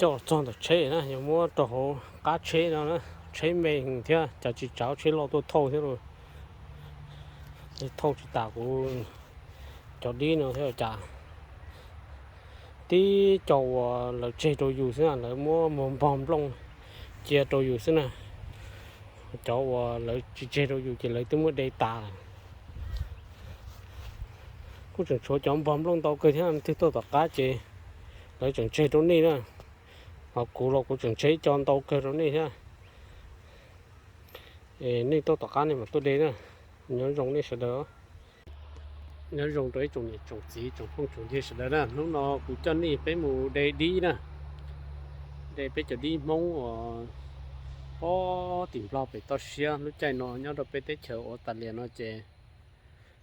coj txog ntawm tsheb na, yog muab rau hauv qab tsheb no na, tsheb me thiab cas tsis tsav tsheb loj tuaj thauj thiab lauj. Thauj tsis tas kuv cov dib no thiab cas. Tib co uas lawv tseg rau yus xwb na, lawv muab muag npog nplooj cia rau yus xwb na. Cov uas lawv tsis tseg rau yus ces lawv twb muab de tas lawm. Kuj tseem tshuav cov npog nplooj ntau kawg thiab, twg tuaj tom qab ces lawv tseem tseg rau nej na. Ho kuv los kuv tseem tseg ib co ntau kawg rau nej thiab. Nej tuaj tom qab nej mam tuaj de na. Nyob zoo nej sawv daws. Nyob zoo rau ib tsoom niam tsoom txiv tsoom phooj tsoom ywg sawv daws na. Hnub no kuv coj nej peb mus de dib na. De peb cov dib Hmoob uas pob tim Nplog pem toj siab. Lub caij no nyob rau peb teb chaws Australia no ces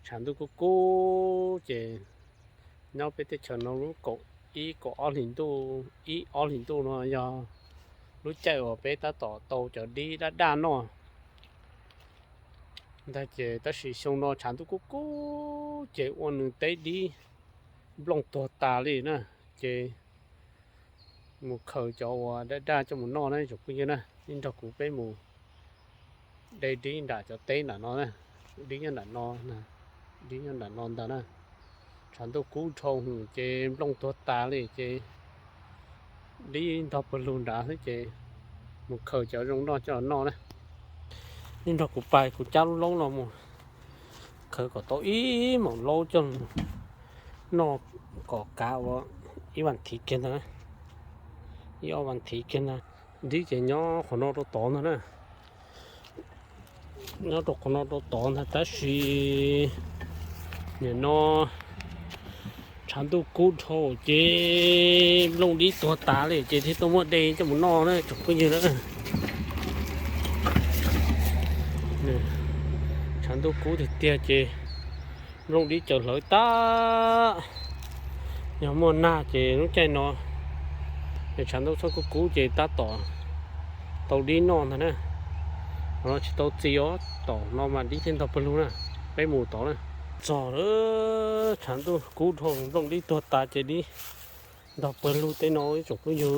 tshav ntuj kub kub ces nyob peb teb chaws no lub kaum ib kaum ob hlis ntuj, ib ob hlis ntuj no yog lub caij uas peb tab tom tau cov dib daj daj noj ntag. Ces tab sis xyoo no tshav ntuj kub kub ces ua nws teb dib nplooj tuag tas li na. Ces mus khaws cov uas daj daj coj mus noj na tsoom phooj ywg na. Nej nrog kuv peb mus de dib nram cov teb nram no na. Dib nyob nram no, dib nyob nram no ntag na. Tshav ntuj kub dhau hwv ces nplooj tuag tas li ces dib ntog pawg lug nrad xwb ces mus khaws cov zoo noj coj los noj na. Nej nrog kuv pais kuv cab lub laub no mus khaws kom tau ib maum laub coj noj kom kav ua ib vas thiv kiag ntag, ib ob vas thiv kiag ntag. Dib ces nyob qhov no rau tod ntag na. Nyob rau qhov no rau tod ntag tab sis nim no tshav ntuj kub dhau ces nplooj dib tuag tas li ces thiaj tuaj muab de coj mus noj na tsoom phooj ywg na. Tshav ntuj kub tiag tiag ces nplooj dib caws hlawv tag. Yog muaj nag ces lub caij no tshav ntuj txhob kub kub ces tab tom tau dib noj ntag na. Qhov no tsis tau txi os, tom no mas dib thiaj ntog pawg lug na. Peb mus tod na. Txog lawm, tshav ntuj kub dhau nplooj dib tuag tas ces dib ntog pawg lug tej no ib tsoom phooj ywg.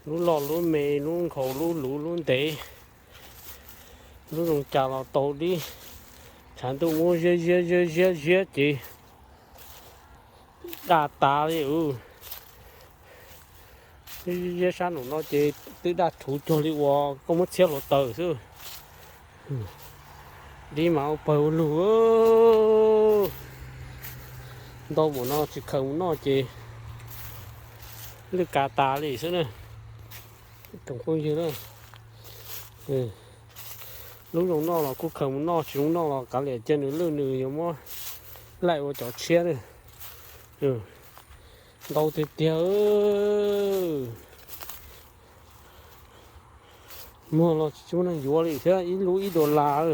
Lub loj lub me, lub nkhaus lub luv lub ntev, lub zoo cas los tau dib. Tshav ntuj muab ziab ziab ziab ziab ziab ces daj tas li. Ziab sab nraum no ces twb daj rhuv cuag li uas koj muab txhiab hluav taws xwb. Dib mas ua pawg ua lug. Ntau npaum no tsis khaws mus noj ces lwj kav tas li xwb na. Tsoom phooj ywg na, lub zoo noj los kuj khaws mus noj, tsis zoo noj los kav liam cia nws lwj, nws yuav muab laij ua cov tshiab na. Ntau tiag tiag. Muag los tsis muaj neeg yuav li thiab, ib lub ib dollar.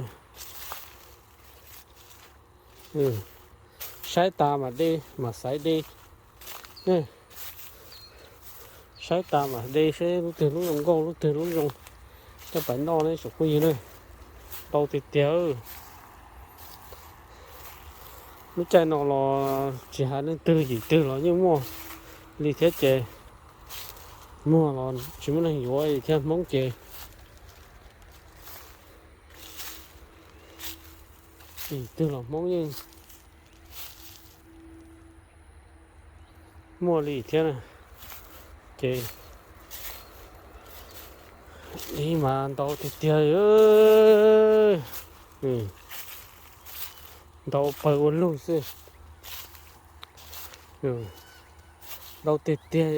Saib tas mam de, mam xaiv de. Saib tas mam de seb lub twg lub zoo nkauj, lub twg lub zoo coj pais noj ne tsoom phooj ywg na. Ntau tiag tiag. Lub caij no los tsis hais leej twg yim twg los yeej muaj li thiab ces muag los tsis muaj neeg yuav thiab, Hmoob ces yim twg los Hmoob yeej muaj li thiab na. Ces dib mas ntau tiag tiag. Ntau pawg ua lug xwb. Ntau tiag tiag.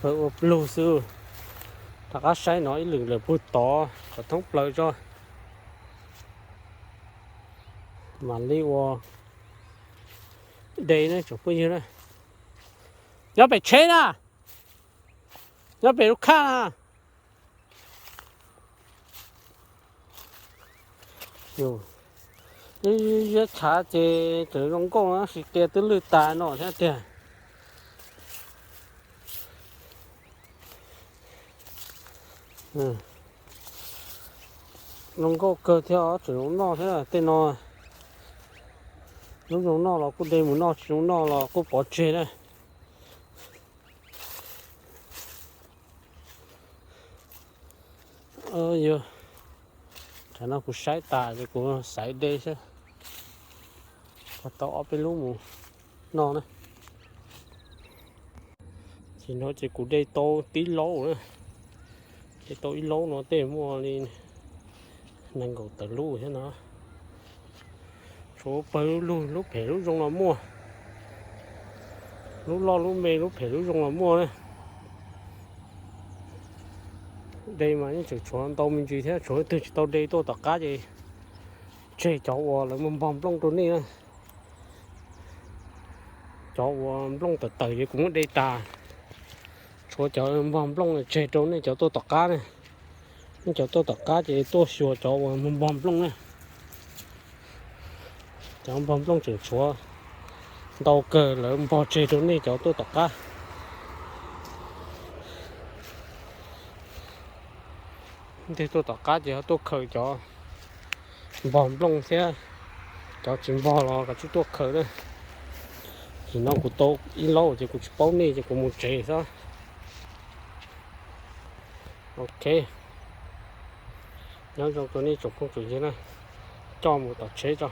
Pawg ua lug xwb. Rov qab saib no ib lwm lawm puag tod kom thoob plaws tso. Mam li ua de na tsoom phooj ywg na. Nyob pem tsheb na. Nyob pem lub khaj na. Yus ziab tshav ces tseem zoo nkauj, sis qia twb lwj tas no thiab tiag. Zoo nkauj kawg thiab, tseem zoo noj thiab tej no. Lub zoo noj los kuj de mus noj, tsis zoo noj los kuj pov tseg na. Yog, tam no kuv saib tas ces kuv xaiv de xwb, kom tau ob peb lub mus noj na. Ces no ces kuv de tau tib laub na, de tau ib laub no tej muaj li nees nkaum tawm lub thiab no. Tshuav pawg lug, lub phem lub zoo los muaj, lub loj lub me lub phem lub zoo los muaj na. De mas yeej tseem tshuav ntau me ntsis thiab, tshuav leej twg tsis tau de tuaj tom qab ces tseg cov uas lawv npog nplooj rau nej na. Cov uas nplooj tawm tawm ces kuv muab de tas, tshuav cov npog nplooj tseg rau nej cov tuaj tom qab na. Nej cov tuaj tom qab ces tuaj xyuas cov uas npog nplooj na. Cov npog nplooj tseem tshuav ntau kawg, lawv npog tseg rau nej cov tuaj tom qab. Tej tuaj tom qab ces ho tuaj khaws cov npog nplooj thiab, cov tsis npog los kav tsij tuaj khaws na. Ces no kuv tau ib laub ces kuv tsis paub nej ces kuv mus tsev xwb. Ok, nyob zoo rau nej tsoom phooj tsoom ywg na, coj mus tom tsheb tso.